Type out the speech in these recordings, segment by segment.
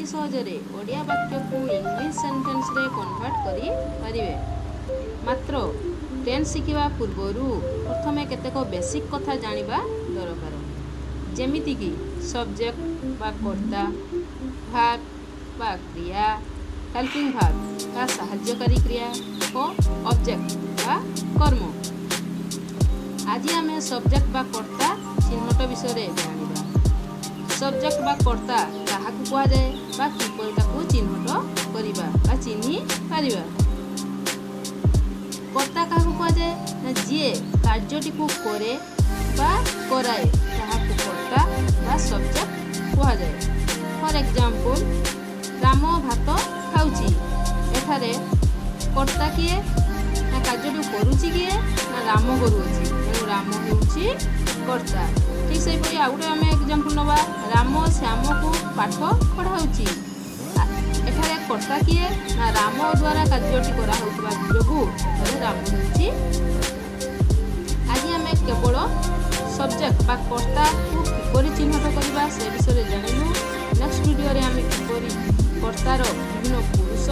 ଅତି ସହଜରେ Odia ବାକ୍ୟକୁ English ସେଣ୍ଟେନ୍ସରେ convert କରିପାରିବେ। ମାତ୍ର ଟେନ୍ସ ଶିଖିବା ପୂର୍ବରୁ ପ୍ରଥମେ କେତେକ ବେସିକ୍ କଥା ଜାଣିବା ଦରକାର, ଯେମିତିକି ସବଜେକ୍ଟ ବା କର୍ତ୍ତା, ଭାର୍ବ ବା କ୍ରିୟା, ହେଲ୍ପିଂ ଭାର୍ବ ବା ସାହାଯ୍ୟକାରୀ କ୍ରିୟା ଓ ଅବଜେକ୍ଟ ବା କର୍ମ। ଆଜି ଆମେ ସବଜେକ୍ଟ ବା କର୍ତ୍ତା ଚିହ୍ନଟ ବିଷୟରେ ଜାଣିବା। ସବଜେକ୍ଟ ବା କର୍ତ୍ତା କାହାକୁ କୁହାଯାଏ ବା କିପରି ତାକୁ ଚିହ୍ନଟ କରିବା ବା ଚିହ୍ନି ପାରିବା? କର୍ତ୍ତା କାହାକୁ କୁହାଯାଏ ନା, ଯିଏ କାର୍ଯ୍ୟଟିକୁ କରେ ବା କରାଏ, ତାହାକୁ କର୍ତ୍ତା ବା ସବଜେକ୍ଟ କୁହାଯାଏ। ଫର୍ ଏକ୍ଜାମ୍ପଲ୍, ରାମ ଭାତ ଖାଉଛି। ଏଠାରେ କର୍ତ୍ତା କିଏ ନା କାର୍ଯ୍ୟଟି କରୁଛି କିଏ ନା ରାମ କରୁଅଛି। ତେଣୁ ରାମ ହେଉଛି କର୍ତ୍ତା। ଠିକ୍ ସେହିପରି ଆଉ ଗୋଟେ ଆମେ ଏକ୍ଜାମ୍ପଲ୍ ନେବା। ରାମ ଶ୍ୟାମକୁ ପାଠ ପଢ଼ାଉଛି। ଏଠାରେ କର୍ତ୍ତା କିଏ ନା ରାମ ଦ୍ୱାରା କାର୍ଯ୍ୟଟି କରାହେଉଥିବା ଯୋଗୁଁ ଏଠାରେ ରାମ ହେଉଛି କର୍ତ୍ତା। ଆଜି ଆମେ କେବଳ ସବଜେକ୍ଟ ବା କର୍ତ୍ତାକୁ କିପରି ଚିହ୍ନଟ କରିବା, ସେ ବିଷୟରେ ଜାଣିଲୁ। ନେକ୍ସଟ ଭିଡ଼ିଓରେ ଆମେ କିପରି କର୍ତ୍ତାର ବିଭିନ୍ନ ପୁରୁଷ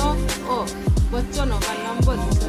ଓ ବଚନ ବା ନମ୍ବର ବିଷୟରେ